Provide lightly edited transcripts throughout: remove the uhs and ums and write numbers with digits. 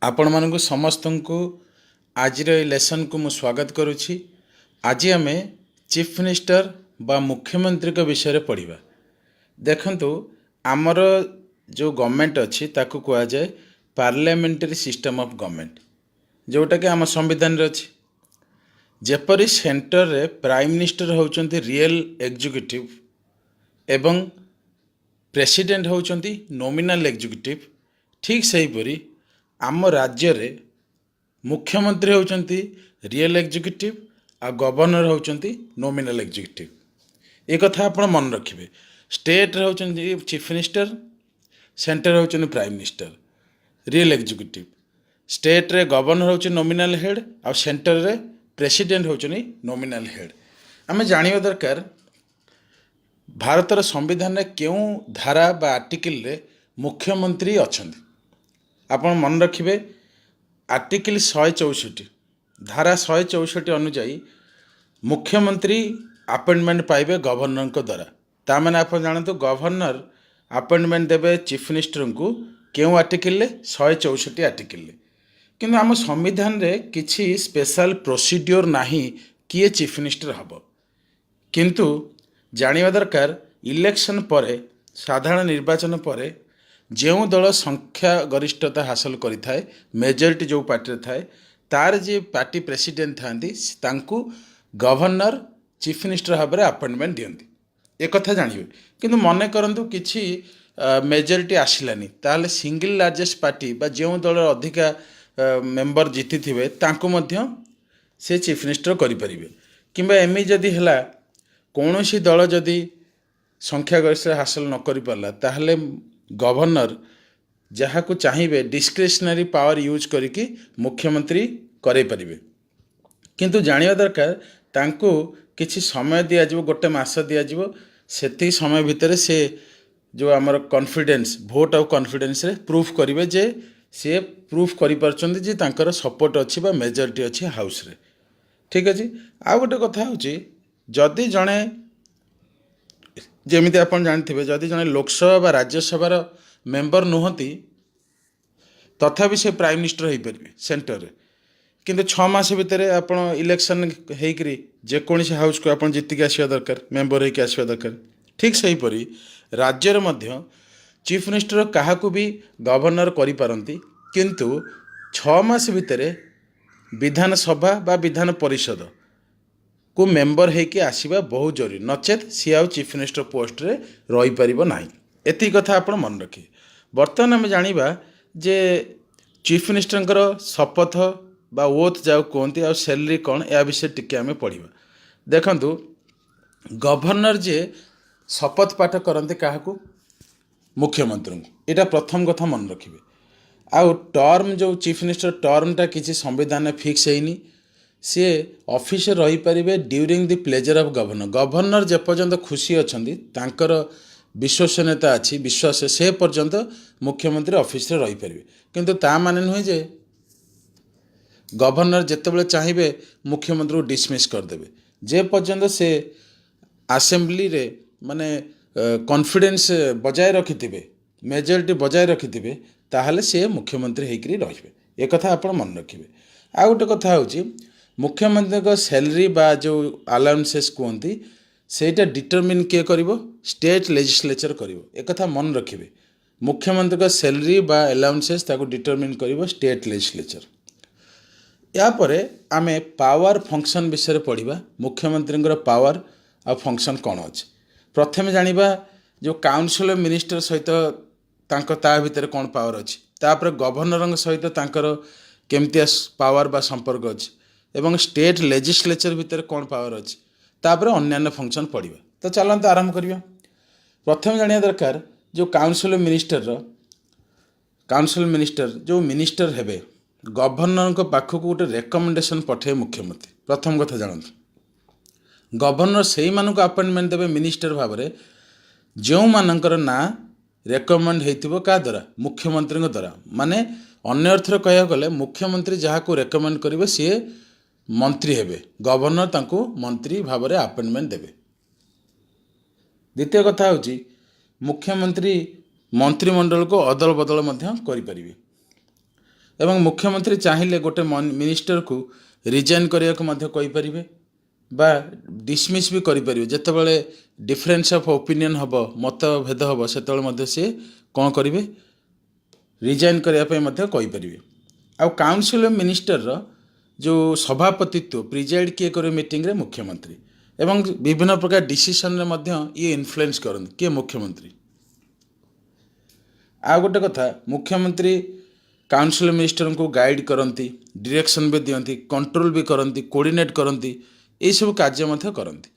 ଆପଣମାନଙ୍କୁ ସମସ୍ତଙ୍କୁ ଆଜିର ଏଇ ଲେସନ୍କୁ ମୁଁ ସ୍ୱାଗତ କରୁଛି। ଆଜି ଆମେ ଚିଫ୍ ମିନିଷ୍ଟର ବା ମୁଖ୍ୟମନ୍ତ୍ରୀଙ୍କ ବିଷୟରେ ପଢ଼ିବା। ଦେଖନ୍ତୁ, ଆମର ଯେଉଁ ଗଭର୍ଣ୍ଣମେଣ୍ଟ ଅଛି, ତାକୁ କୁହାଯାଏ ପାର୍ଲାମେଣ୍ଟାରୀ ସିଷ୍ଟମ୍ ଅଫ୍ ଗଭର୍ଣ୍ଣମେଣ୍ଟ, ଯେଉଁଟାକି ଆମ ସମ୍ବିଧାନରେ ଅଛି। ଯେପରି ସେଣ୍ଟରରେ ପ୍ରାଇମ୍ ମିନିଷ୍ଟର ହେଉଛନ୍ତି ରିଏଲ୍ ଏକ୍ଜିକ୍ୟୁଟିଭ୍ ଏବଂ ପ୍ରେସିଡେଣ୍ଟ ହେଉଛନ୍ତି ନୋମିନାଲ୍ ଏକ୍ଜିକ୍ୟୁଟିଭ୍, ଠିକ୍ ସେହିପରି ଆମ ରାଜ୍ୟରେ ମୁଖ୍ୟମନ୍ତ୍ରୀ ହେଉଛନ୍ତି ରିଏଲ୍ ଏକ୍ଜିକ୍ୟୁଟିଭ୍ ଆଉ ଗଭର୍ଣ୍ଣର ହେଉଛନ୍ତି ନୋମିନାଲ୍ ଏକ୍ଜିକ୍ୟୁଟିଭ୍। ଏ କଥା ଆପଣ ମନେ ରଖିବେ। ଷ୍ଟେଟ୍ରେ ହେଉଛନ୍ତି ଚିଫ୍ ମିନିଷ୍ଟର, ସେଣ୍ଟର ହେଉଛନ୍ତି ପ୍ରାଇମ୍ ମିନିଷ୍ଟର ରିଏଲ୍ ଏକ୍ଜିକ୍ୟୁଟିଭ୍। ଷ୍ଟେଟ୍ରେ ଗଭର୍ଣ୍ଣର ହେଉଛି ନୋମିନାଲ୍ ହେଡ଼୍ ଆଉ ସେଣ୍ଟରରେ ପ୍ରେସିଡେଣ୍ଟ ହେଉଛନ୍ତି ନୋମିନାଲ୍ ହେଡ଼୍। ଆମେ ଜାଣିବା ଦରକାର, ଭାରତର ସମ୍ବିଧାନରେ କେଉଁ ଧାରା ବା ଆର୍ଟିକିଲରେ ମୁଖ୍ୟମନ୍ତ୍ରୀ ଅଛନ୍ତି? ଆପଣ ମନେ ରଖିବେ, ଆର୍ଟିକିଲ 164, ଧାରା 164 ଅନୁଯାୟୀ ମୁଖ୍ୟମନ୍ତ୍ରୀ ଆପଏଣ୍ଟମେଣ୍ଟ ପାଇବେ ଗଭର୍ଣ୍ଣରଙ୍କ ଦ୍ୱାରା। ତା ମାନେ ଆପଣ ଜାଣନ୍ତୁ, ଗଭର୍ଣ୍ଣର ଆପଏଣ୍ଟମେଣ୍ଟ ଦେବେ ଚିଫ୍ ମିନିଷ୍ଟରଙ୍କୁ କେଉଁ ଆର୍ଟିକିଲରେ? 164 ଆର୍ଟିକିଲରେ। କିନ୍ତୁ ଆମ ସମ୍ବିଧାନରେ କିଛି ସ୍ପେଶାଲ ପ୍ରୋସିଡ଼ିଓର ନାହିଁ କିଏ ଚିଫ୍ ମିନିଷ୍ଟର ହେବ। କିନ୍ତୁ ଜାଣିବା ଦରକାର, ଇଲେକ୍ସନ୍ ପରେ, ସାଧାରଣ ନିର୍ବାଚନ ପରେ ଯେଉଁ ଦଳ ସଂଖ୍ୟା ଗରିଷ୍ଠତା ହାସଲ କରିଥାଏ, ମେଜରିଟି ଯେଉଁ ପାର୍ଟିରେ ଥାଏ, ତାର ଯିଏ ପାର୍ଟି ପ୍ରେସିଡେଣ୍ଟ ଥାଆନ୍ତି, ତାଙ୍କୁ ଗଭର୍ଣ୍ଣର ଚିଫ୍ ମିନିଷ୍ଟର ଭାବରେ ଆପଏଣ୍ଟମେଣ୍ଟ ଦିଅନ୍ତି। ଏକଥା ଜାଣିବେ। କିନ୍ତୁ ମନେ କରନ୍ତୁ କିଛି ମେଜରିଟି ଆସିଲାନି, ତାହେଲେ ସିଙ୍ଗଲ ଲାର୍ଜେଷ୍ଟ ପାର୍ଟି ବା ଯେଉଁ ଦଳର ଅଧିକା ମେମ୍ବର ଜିତିଥିବେ, ତାଙ୍କୁ ମଧ୍ୟ ସେ ଚିଫ୍ ମିନିଷ୍ଟର କରିପାରିବେ। କିମ୍ବା ଏମିତି ଯଦି ହେଲା, କୌଣସି ଦଳ ଯଦି ସଂଖ୍ୟାଗରିଷ୍ଠତା ହାସଲ ନ କରିପାରିଲା, ତାହେଲେ ଗଭର୍ଣ୍ଣର ଯାହାକୁ ଚାହିଁବେ ଡିସ୍କ୍ରିସନାରୀ ପାୱାର ୟୁଜ୍ କରିକି ମୁଖ୍ୟମନ୍ତ୍ରୀ କରାଇ ପାରିବେ। କିନ୍ତୁ ଜାଣିବା ଦରକାର, ତାଙ୍କୁ କିଛି ସମୟ ଦିଆଯିବ, ଗୋଟେ ମାସ ଦିଆଯିବ। ସେତିକି ସମୟ ଭିତରେ ସେ ଯେଉଁ ଆମର କନଫିଡେନ୍ସ, ଭୋଟ୍ ଅଫ୍ କନଫିଡେନ୍ସରେ ପ୍ରୁଫ୍ କରିବେ ଯେ ସିଏ ପ୍ରୁଫ୍ କରିପାରୁଛନ୍ତି ଯେ ତାଙ୍କର ସପୋର୍ଟ ଅଛି ବା ମେଜରିଟି ଅଛି ହାଉସ୍ରେ। ଠିକ୍ ଅଛି। ଆଉ ଗୋଟେ କଥା ହେଉଛି, ଯଦି ଜଣେ, ଯେମିତି ଆପଣ ଜାଣିଥିବେ, ଯଦି ଜଣେ ଲୋକସଭା ବା ରାଜ୍ୟସଭାର ମେମ୍ବର ନୁହନ୍ତି, ତଥାପି ସେ ପ୍ରାଇମ୍ ମିନିଷ୍ଟର ହେଇପାରିବେ ସେଣ୍ଟରରେ। କିନ୍ତୁ 6 ମାସ ଭିତରେ ଆପଣ ଇଲେକ୍ସନ୍ ହେଇକରି ଯେକୌଣସି ହାଉସ୍କୁ ଆପଣ ଜିତିକି ଆସିବା ଦରକାର, ମେମ୍ବର ହେଇକି ଆସିବା ଦରକାର। ଠିକ୍ ସେହିପରି ରାଜ୍ୟରେ ମଧ୍ୟ ଚିଫ୍ ମିନିଷ୍ଟର କାହାକୁ ବି ଗଭର୍ଣ୍ଣର କରିପାରନ୍ତି, କିନ୍ତୁ 6 ମାସ ଭିତରେ ବିଧାନସଭା ବା ବିଧାନ ପରିଷଦକୁ ମେମ୍ବର ହେଇକି ଆସିବା ବହୁତ ଜରୁରୀ। ନଚେତ୍ ସିଏ ଆଉ ଚିଫ୍ ମିନିଷ୍ଟର ପୋଷ୍ଟରେ ରହିପାରିବ ନାହିଁ। ଏତିକି କଥା ଆପଣ ମନେ ରଖିବେ। ବର୍ତ୍ତମାନ ଆମେ ଜାଣିବା ଯେ ଚିଫ୍ ମିନିଷ୍ଟରଙ୍କର ଶପଥ ବା ଓଥ୍ ଯାହାକୁ କୁହନ୍ତି ଆଉ ସ୍ୟାଲେରୀ କ'ଣ, ଏହା ବିଷୟରେ ଟିକେ ଆମେ ପଢ଼ିବା। ଦେଖନ୍ତୁ, ଗଭର୍ଣ୍ଣର ଯିଏ ଶପଥ ପାଠ କରନ୍ତି କାହାକୁ? ମୁଖ୍ୟମନ୍ତ୍ରୀଙ୍କୁ। ଏଇଟା ପ୍ରଥମ କଥା ମନେ ରଖିବେ। ଆଉ ଟର୍ମ, ଯେଉଁ ଚିଫ୍ ମିନିଷ୍ଟର ଟର୍ମଟା କିଛି ସମ୍ବିଧାନରେ ଫିକ୍ସ ହେଇନି। ସିଏ ଅଫିସରେ ରହିପାରିବେ during the pleasure of governor। Governor ଯେପର୍ଯ୍ୟନ୍ତ ଖୁସି ଅଛନ୍ତି, ତାଙ୍କର ବିଶ୍ୱସନୀୟତା ଅଛି, ବିଶ୍ୱାସ, ସେ ପର୍ଯ୍ୟନ୍ତ ମୁଖ୍ୟମନ୍ତ୍ରୀ ଅଫିସରେ ରହିପାରିବେ। କିନ୍ତୁ ତା ମାନେ ନୁହେଁ ଯେ ଗଭର୍ଣ୍ଣର ଯେତେବେଳେ ଚାହିଁବେ ମୁଖ୍ୟମନ୍ତ୍ରୀକୁ ଡିସମିସ୍ କରିଦେବେ। ଯେ ପର୍ଯ୍ୟନ୍ତ ସେ ଆସେମ୍ବଲିରେ ମାନେ କନଫିଡେନ୍ସ ବଜାୟ ରଖିଥିବେ, ମେଜରିଟି ବଜାୟ ରଖିଥିବେ, ତାହେଲେ ସିଏ ମୁଖ୍ୟମନ୍ତ୍ରୀ ହେଇକରି ରହିବେ। ଏକଥା ଆପଣ ମନେ ରଖିବେ। ଆଉ ଗୋଟେ କଥା ହେଉଛି, ମୁଖ୍ୟମନ୍ତ୍ରୀଙ୍କ ସ୍ୟାଲେରୀ ବା ଯେଉଁ ଆଲାଉନ୍ସେସ୍ କୁହନ୍ତି, ସେଇଟା ଡିଟରମିନ୍ କିଏ କରିବ? ଷ୍ଟେଟ୍ ଲେଜିସ୍ଲେଚର କରିବ। ଏକଥା ମନେ ରଖିବେ। ମୁଖ୍ୟମନ୍ତ୍ରୀଙ୍କ ସ୍ୟାଲେରୀ ବା ଆଲାଉନ୍ସେସ୍, ତାକୁ ଡିଟରମିନ୍ କରିବ ଷ୍ଟେଟ୍ ଲେଜିସ୍ଲେଚର। ଏହାପରେ ଆମେ ପାୱାର ଫଙ୍କସନ୍ ବିଷୟରେ ପଢ଼ିବା। ମୁଖ୍ୟମନ୍ତ୍ରୀଙ୍କର ପାୱାର ଆଉ ଫଙ୍କସନ୍ କ'ଣ ଅଛି? ପ୍ରଥମେ ଜାଣିବା ଯେଉଁ କାଉନସିଲ୍ ଅଫ୍ ମିନିଷ୍ଟର ସହିତ ତାଙ୍କ ତା ଭିତରେ କ'ଣ ପାୱାର ଅଛି, ତାପରେ ଗଭର୍ଣ୍ଣରଙ୍କ ସହିତ ତାଙ୍କର କେମିତିଆ ପାୱାର ବା ସମ୍ପର୍କ ଅଛି ଏବଂ ଷ୍ଟେଟ୍ ଲେଜିସ୍ଲେଚର ଭିତରେ କ'ଣ ପାୱାର ଅଛି, ତାପରେ ଅନ୍ୟାନ୍ୟ ଫଙ୍କସନ୍ ପଢ଼ିବା। ତ ଚାଲନ୍ତୁ ଆରମ୍ଭ କରିବା। ପ୍ରଥମେ ଜାଣିବା ଦରକାର ଯେଉଁ କାଉନସିଲ୍ ଅଫ୍ ମିନିଷ୍ଟରର, କାଉନସିଲ୍ ମିନିଷ୍ଟର ଯେଉଁ ମିନିଷ୍ଟର ହେବେ, ଗଭର୍ଣ୍ଣରଙ୍କ ପାଖକୁ ଗୋଟେ ରେକମେଣ୍ଡେସନ୍ ପଠାଇବେ ମୁଖ୍ୟମନ୍ତ୍ରୀ। ପ୍ରଥମ କଥା ଜାଣନ୍ତୁ, ଗଭର୍ଣ୍ଣର ସେଇମାନଙ୍କୁ ଆପଏଣ୍ଟମେଣ୍ଟ ଦେବେ ମିନିଷ୍ଟର ଭାବରେ, ଯେଉଁମାନଙ୍କର ନାଁ ରେକମେଣ୍ଡ ହେଇଥିବ କାହା ଦ୍ୱାରା? ମୁଖ୍ୟମନ୍ତ୍ରୀଙ୍କ ଦ୍ୱାରା। ମାନେ ଅନ୍ୟ ଅର୍ଥରେ କହିବାକୁ ଗଲେ, ମୁଖ୍ୟମନ୍ତ୍ରୀ ଯାହାକୁ ରେକମେଣ୍ଡ କରିବେ, ସିଏ ମନ୍ତ୍ରୀ ହେବେ। ଗଭର୍ଣ୍ଣର ତାଙ୍କୁ ମନ୍ତ୍ରୀ ଭାବରେ ଆପଏଣ୍ଟମେଣ୍ଟ ଦେବେ। ଦ୍ୱିତୀୟ କଥା ହେଉଛି, ମୁଖ୍ୟମନ୍ତ୍ରୀ ମନ୍ତ୍ରିମଣ୍ଡଳକୁ ଅଦଳ ବଦଳ ମଧ୍ୟ କରିପାରିବେ। ଏବଂ ମୁଖ୍ୟମନ୍ତ୍ରୀ ଚାହିଁଲେ ଗୋଟେ ମିନିଷ୍ଟରକୁ ରିଜାଇନ୍ କରିବାକୁ ମଧ୍ୟ କହିପାରିବେ ବା ଡିସମିସ୍ ବି କରିପାରିବେ। ଯେତେବେଳେ ଡିଫରେନ୍ସ ଅଫ୍ ଓପିନିଅନ୍ ହେବ, ମତଭେଦ ହେବ, ସେତେବେଳେ ମଧ୍ୟ ସିଏ କ'ଣ କରିବେ? ରିଜାଇନ୍ କରିବା ପାଇଁ ମଧ୍ୟ କହିପାରିବେ। ଆଉ କାଉନସିଲ୍ ଅଫ୍ ମିନିଷ୍ଟରର ଯେଉଁ ସଭାପତିତ୍ୱ, ପ୍ରିଜାଇଡ଼ କିଏ କରିବେ ମିଟିଂରେ? ମୁଖ୍ୟମନ୍ତ୍ରୀ। ଏବଂ ବିଭିନ୍ନ ପ୍ରକାର ଡିସିସନରେ ମଧ୍ୟ ଇଏ ଇନଫ୍ଲୁଏନ୍ସ କରନ୍ତି। କିଏ? ମୁଖ୍ୟମନ୍ତ୍ରୀ। ଆଉ ଗୋଟେ କଥା, ମୁଖ୍ୟମନ୍ତ୍ରୀ କାଉନସିଲ୍ ମିନିଷ୍ଟରଙ୍କୁ ଗାଇଡ଼ କରନ୍ତି, ଡିରେକ୍ସନ୍ ବି ଦିଅନ୍ତି, କଣ୍ଟ୍ରୋଲ ବି କରନ୍ତି, କୋଅର୍ଡ଼ିନେଟ୍ କରନ୍ତି, ଏଇସବୁ କାର୍ଯ୍ୟ ମଧ୍ୟ କରନ୍ତି।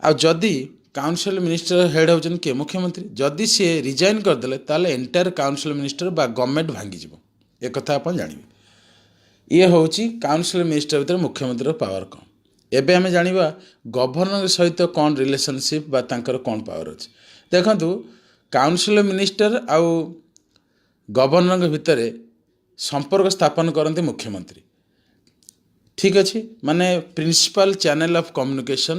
ଆଉ ଯଦି କାଉନସିଲ୍ ମିନିଷ୍ଟର ହେଡ଼୍ ହେଉଛନ୍ତି କିଏ? ମୁଖ୍ୟମନ୍ତ୍ରୀ। ଯଦି ସିଏ ରିଜାଇନ୍ କରିଦେଲେ, ତାହେଲେ ଏଣ୍ଟାୟାର କାଉନସିଲ୍ ମିନିଷ୍ଟର ବା ଗଭର୍ଣ୍ଣମେଣ୍ଟ ଭାଙ୍ଗିଯିବ। ଏକଥା ଆପଣ ଜାଣିବେ। ଇଏ ହେଉଛି କାଉନସିଲ୍ ମିନିଷ୍ଟର ଭିତରେ ମୁଖ୍ୟମନ୍ତ୍ରୀର ପାୱାର କ'ଣ। ଏବେ ଆମେ ଜାଣିବା ଗଭର୍ଣ୍ଣରଙ୍କ ସହିତ କ'ଣ ରିଲେସନସିପ୍ ବା ତାଙ୍କର କ'ଣ ପାୱାର ଅଛି। ଦେଖନ୍ତୁ, କାଉନସିଲ୍ ମିନିଷ୍ଟର ଆଉ ଗଭର୍ଣ୍ଣରଙ୍କ ଭିତରେ ସମ୍ପର୍କ ସ୍ଥାପନ କରନ୍ତି ମୁଖ୍ୟମନ୍ତ୍ରୀ। ଠିକ୍ ଅଛି? ମାନେ principal channel of communication,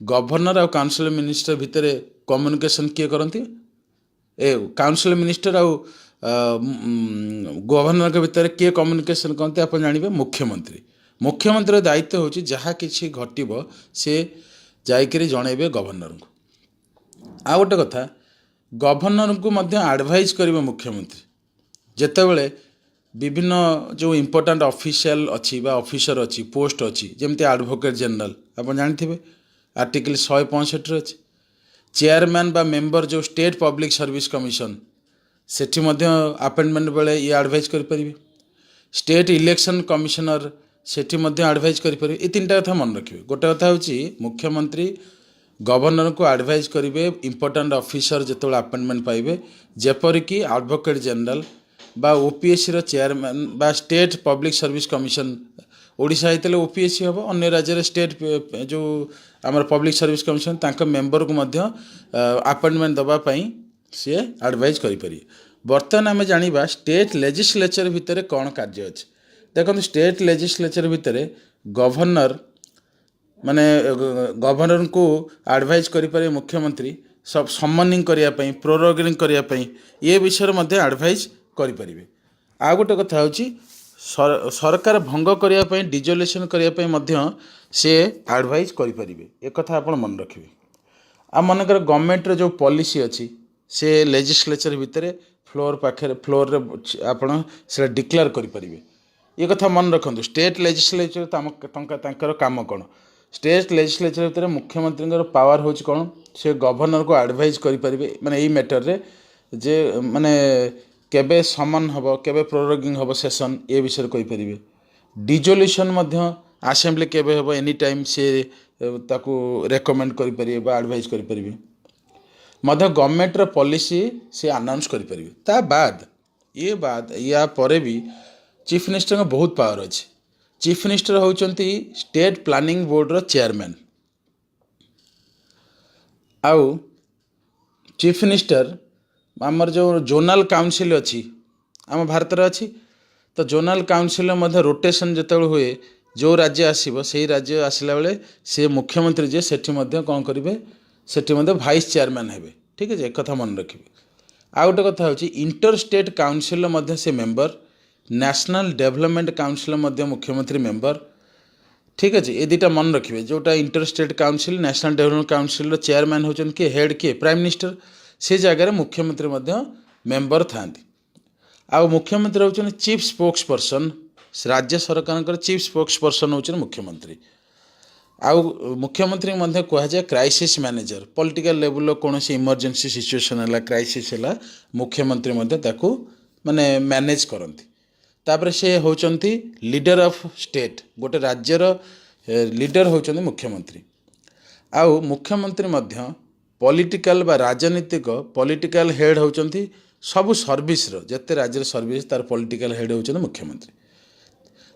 governor ଆଉ କାଉନସିଲ୍ ମିନିଷ୍ଟର ଭିତରେ କମ୍ୟୁନିକେସନ୍ କିଏ କରନ୍ତି? କାଉନସିଲ୍ ମିନିଷ୍ଟର ଆଉ ଗଭର୍ଣ୍ଣରଙ୍କ ଭିତରେ କିଏ କମ୍ୟୁନିକେସନ୍ କରନ୍ତି? ଆପଣ ଜାଣିବେ, ମୁଖ୍ୟମନ୍ତ୍ରୀ। ମୁଖ୍ୟମନ୍ତ୍ରୀର ଦାୟିତ୍ୱ ହେଉଛି ଯାହା କିଛି ଘଟିବ, ସେ ଯାଇକରି ଜଣାଇବେ ଗଭର୍ଣ୍ଣରଙ୍କୁ। ଆଉ ଗୋଟେ କଥା, ଗଭର୍ଣ୍ଣରଙ୍କୁ ମଧ୍ୟ ଆଡ଼ଭାଇଜ୍ କରିବେ ମୁଖ୍ୟମନ୍ତ୍ରୀ। ଯେତେବେଳେ ବିଭିନ୍ନ ଯେଉଁ ଇମ୍ପୋର୍ଟାଣ୍ଟ ଅଫିସିଆଲ ଅଛି ବା ଅଫିସର ଅଛି, ପୋଷ୍ଟ ଅଛି, ଯେମିତି ଆଡ଼ଭୋକେଟ୍ ଜେନେରାଲ, ଆପଣ ଜାଣିଥିବେ ଆର୍ଟିକଲ 165ରେ ଅଛି, ଚେୟାରମ୍ୟାନ୍ ବା ମେମ୍ବର ଯେଉଁ ଷ୍ଟେଟ୍ ପବ୍ଲିକ୍ ସର୍ଭିସ୍ କମିଶନ, ସେଠି ମଧ୍ୟ ଆପଏଣ୍ଟମେଣ୍ଟ ବେଳେ ଇଏ ଆଡ଼ଭାଇଜ୍ କରିପାରିବେ। ଷ୍ଟେଟ୍ ଇଲେକ୍ସନ୍ କମିଶନର, ସେଠି ମଧ୍ୟ ଆଡ଼ଭାଇଜ୍ କରିପାରିବେ। ଏ ତିନିଟା କଥା ମନେ ରଖିବେ। ଗୋଟେ କଥା ହେଉଛି, ମୁଖ୍ୟମନ୍ତ୍ରୀ ଗଭର୍ଣ୍ଣରଙ୍କୁ ଆଡ଼ଭାଇଜ୍ କରିବେ ଇମ୍ପୋର୍ଟାଣ୍ଟ ଅଫିସର ଯେତେବେଳେ ଆପଏଣ୍ଟମେଣ୍ଟ ପାଇବେ, ଯେପରିକି ଆଡ଼ଭୋକେଟ୍ ଜେନେରାଲ ବା ଓପିଏସ୍ସିର ଚେୟାରମ୍ୟାନ୍ ବା state public service commission. Odisha ହେଇଥିଲେ ଓପିଏସ୍ସି ହେବ, ଅନ୍ୟ ରାଜ୍ୟରେ ଷ୍ଟେଟ୍ ଯେଉଁ ଆମର ପବ୍ଲିକ୍ ସର୍ଭିସ୍ କମିଶନ, ତାଙ୍କ ମେମ୍ବରକୁ ମଧ୍ୟ ଆପଏଣ୍ଟମେଣ୍ଟ ଦେବା ପାଇଁ ସିଏ ଆଡ଼ଭାଇଜ୍ କରିପାରିବେ। ବର୍ତ୍ତମାନ ଆମେ ଜାଣିବା ଷ୍ଟେଟ୍ ଲେଜିସ୍ଲେଚର ଭିତରେ କ'ଣ କାର୍ଯ୍ୟ ଅଛି। ଦେଖନ୍ତୁ, ଷ୍ଟେଟ୍ ଲେଜିସ୍ଲେଚର ଭିତରେ ଗଭର୍ଣ୍ଣର, ମାନେ ଗଭର୍ଣ୍ଣରଙ୍କୁ ଆଡ଼ଭାଇଜ୍ କରିପାରିବେ ମୁଖ୍ୟମନ୍ତ୍ରୀ ସବ ସମନିଂ କରିବା ପାଇଁ, ପ୍ରୋରୋଗିଂ କରିବା ପାଇଁ, ଏ ବିଷୟରେ ମଧ୍ୟ ଆଡ଼ଭାଇଜ୍ କରିପାରିବେ। ଆଉ ଗୋଟେ କଥା ହେଉଛି, ସରକାର ଭଙ୍ଗ କରିବା ପାଇଁ, ଡିଜଲ୍ୟୁସନ୍ କରିବା ପାଇଁ ମଧ୍ୟ ସେ ଆଡ଼ଭାଇଜ୍ କରିପାରିବେ। ଏକଥା ଆପଣ ମନେ ରଖିବେ। ଆଉ ମନେକର ଗଭର୍ଣ୍ଣମେଣ୍ଟର ଯେଉଁ ପଲିସି ଅଛି, ସେ ଲେଜିସ୍ଲେଚର ଭିତରେ ଫ୍ଲୋର୍ ପାଖରେ, ଫ୍ଲୋରରେ ଆପଣ ସେଇଟା ଡିକ୍ଲେୟାର କରିପାରିବେ। ଏ କଥା ମନେ ରଖନ୍ତୁ। ଷ୍ଟେଟ୍ ଲେଜିସ୍ଲେଚର ତାଙ୍କର କାମ କ'ଣ? ଷ୍ଟେଟ୍ ଲେଜିସ୍ଲେଚର ଭିତରେ ମୁଖ୍ୟମନ୍ତ୍ରୀଙ୍କର ପାୱାର ହେଉଛି କ'ଣ? ସେ ଗଭର୍ଣ୍ଣରକୁ ଆଡ଼ଭାଇଜ୍ କରିପାରିବେ, ମାନେ ଏଇ ମ୍ୟାଟରରେ ଯେ ମାନେ କେବେ ସମନ୍ ହେବ, କେବେ ପ୍ରୋରୋଗିଂ ହେବ ସେସନ୍, ଏ ବିଷୟରେ କହିପାରିବେ। ଡିଜଲ୍ୟୁସନ୍ ମଧ୍ୟ ଆସେମ୍ବଲି କେବେ ହେବ, ଏନି ଟାଇମ୍ ସେ ତାକୁ ରେକମେଣ୍ଡ କରିପାରିବେ ବା ଆଡ଼ଭାଇଜ୍ କରିପାରିବେ। ମଧ୍ୟ ଗଭର୍ଣ୍ଣମେଣ୍ଟର ପଲିସି ସେ ଆନାଉନ୍ସ କରିପାରିବେ। ତା ବାଦ, ଇଏ ବାଦ, ୟା ପରେ ବି ଚିଫ୍ ମିନିଷ୍ଟରଙ୍କ ବହୁତ ପାୱାର ଅଛି। ଚିଫ୍ ମିନିଷ୍ଟର ହେଉଛନ୍ତି ଷ୍ଟେଟ୍ ପ୍ଲାନିଂ ବୋର୍ଡ଼ର ଚେୟାରମ୍ୟାନ୍। ଆଉ ଚିଫ୍ ମିନିଷ୍ଟର ଆମର ଯେଉଁ ଜୋନାଲ୍ କାଉନସିଲ୍ ଅଛି, ଆମ ଭାରତରେ ଅଛି, ତ ଜୋନାଲ୍ କାଉନସିଲ୍ର ମଧ୍ୟ ରୋଟେସନ୍ ଯେତେବେଳେ ହୁଏ, ଯେଉଁ ରାଜ୍ୟ ଆସିବ, ସେଇ ରାଜ୍ୟ ଆସିଲା ବେଳେ ସେ ମୁଖ୍ୟମନ୍ତ୍ରୀ ଯିଏ, ସେଠି ମଧ୍ୟ କ'ଣ କରିବେ? ସେଠି ମଧ୍ୟ ଭାଇସ୍ ଚେୟାରମ୍ୟାନ୍ ହେବେ। ଠିକ୍ ଅଛି? ଏକଥା ମନେ ରଖିବେ। ଆଉ ଗୋଟେ କଥା ହେଉଛି, ଇଣ୍ଟର ଷ୍ଟେଟ୍ କାଉନସିଲ୍ର ମଧ୍ୟ ସେ ମେମ୍ବର, ନ୍ୟାସନାଲ୍ ଡେଭଲପମେଣ୍ଟ କାଉନସିଲ୍ର ମଧ୍ୟ ମୁଖ୍ୟମନ୍ତ୍ରୀ ମେମ୍ବର। ଠିକ୍ ଅଛି? ଏ ଦୁଇଟା ମନେ ରଖିବେ। ଯେଉଁଟା inter state council, national development କାଉନସିଲ୍ର chairman ହେଉଛନ୍ତି କିଏ, ହେଡ଼୍ କିଏ? Prime minister. ସେ ଜାଗାରେ ମୁଖ୍ୟମନ୍ତ୍ରୀ ମଧ୍ୟ ମେମ୍ବର ଥାଆନ୍ତି। ଆଉ ମୁଖ୍ୟମନ୍ତ୍ରୀ ହେଉଛନ୍ତି ଚିଫ୍ ସ୍ପୋକ୍ସ ପର୍ସନ୍। ରାଜ୍ୟ ସରକାରଙ୍କର ଚିଫ୍ ସ୍ପୋକ୍ସ ପର୍ସନ୍ ହେଉଛନ୍ତି ମୁଖ୍ୟମନ୍ତ୍ରୀ। ଆଉ ମୁଖ୍ୟମନ୍ତ୍ରୀଙ୍କୁ ମଧ୍ୟ କୁହାଯାଏ କ୍ରାଇସିସ୍ ମ୍ୟାନେଜର। ପଲିଟିକାଲ ଲେବୁଲର କୌଣସି ଇମର୍ଜେନ୍ସି ସିଚୁଏସନ୍ ହେଲା, କ୍ରାଇସିସ୍ ହେଲା, ମୁଖ୍ୟମନ୍ତ୍ରୀ ମଧ୍ୟ ତାକୁ ମାନେ ମ୍ୟାନେଜ୍ କରନ୍ତି। ତାପରେ ସେ ହେଉଛନ୍ତି ଲିଡର ଅଫ୍ ଷ୍ଟେଟ୍। ଗୋଟେ ରାଜ୍ୟର ଲିଡର ହେଉଛନ୍ତି ମୁଖ୍ୟମନ୍ତ୍ରୀ। ଆଉ ମୁଖ୍ୟମନ୍ତ୍ରୀ ମଧ୍ୟ ପଲିଟିକାଲ ବା ରାଜନୀତିକ ପଲିଟିକାଲ ହେଡ଼୍ ହେଉଛନ୍ତି ସବୁ ସର୍ଭିସର। ଯେତେ ରାଜ୍ୟରେ ସର୍ଭିସ୍, ତାର ପଲିଟିକାଲ ହେଡ଼୍ ହେଉଛନ୍ତି ମୁଖ୍ୟମନ୍ତ୍ରୀ।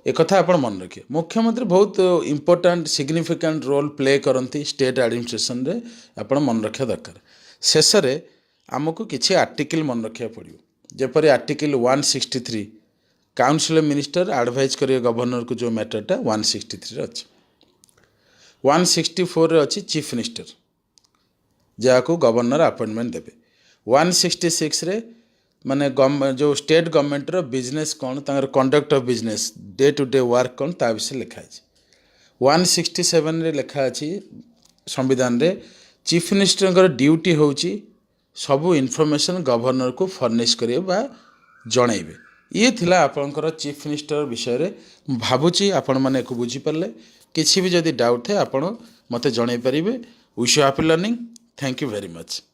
ଏକଥା ଆପଣ ମନେ ରଖିବେ। ମୁଖ୍ୟମନ୍ତ୍ରୀ ବହୁତ ଇମ୍ପୋର୍ଟାଣ୍ଟ, ସିଗ୍ନିଫିକାଣ୍ଟ ରୋଲ୍ ପ୍ଲେ କରନ୍ତି ଷ୍ଟେଟ୍ ଆଡ଼ମିନିଷ୍ଟ୍ରେସନରେ, ଆପଣ ମନେ ରଖିବା ଦରକାର। ଶେଷରେ ଆମକୁ କିଛି ଆର୍ଟିକିଲ୍ ମନେ ରଖିବାକୁ ପଡ଼ିବ। ଯେପରି ଆର୍ଟିକିଲ୍ 163, କାଉନସିଲ୍ ମିନିଷ୍ଟର ଆଡ଼ଭାଇଜ୍ କରିବେ ଗଭର୍ଣ୍ଣରକୁ, ଯେଉଁ ମ୍ୟାଟରଟା 163ରେ ଅଛି। 164ରେ ଅଛି ଚିଫ୍ ମିନିଷ୍ଟର, ଯାହାକୁ ଗଭର୍ଣ୍ଣର ଆପଏଣ୍ଟମେଣ୍ଟ ଦେବେ। 166ରେ ମାନେ ଯେଉଁ ଷ୍ଟେଟ୍ ଗଭର୍ଣ୍ଣମେଣ୍ଟର ବିଜନେସ୍ କ'ଣ, ତାଙ୍କର conduct of business, day to day work କ'ଣ, ତା ବିଷୟରେ ଲେଖା ଅଛି। 167ରେ ଲେଖା ଅଛି ସମ୍ବିଧାନରେ, ଚିଫ୍ ମିନିଷ୍ଟରଙ୍କର ଡ୍ୟୁଟି ହେଉଛି ସବୁ ଇନଫର୍ମେସନ୍ ଗଭର୍ଣ୍ଣରକୁ ଫର୍ନିଶ୍ କରିବେ ବା ଜଣାଇବେ। ଇଏ ଥିଲା ଆପଣଙ୍କର ଚିଫ୍ ମିନିଷ୍ଟର ବିଷୟରେ। ମୁଁ ଭାବୁଛି ଆପଣମାନେ ଏକୁ ବୁଝିପାରିଲେ। କିଛି ବି ଯଦି ଡାଉଟ୍ ଥାଏ, ଆପଣ ମୋତେ ଜଣାଇ ପାରିବେ। Wish you happy learning. Thank you very much.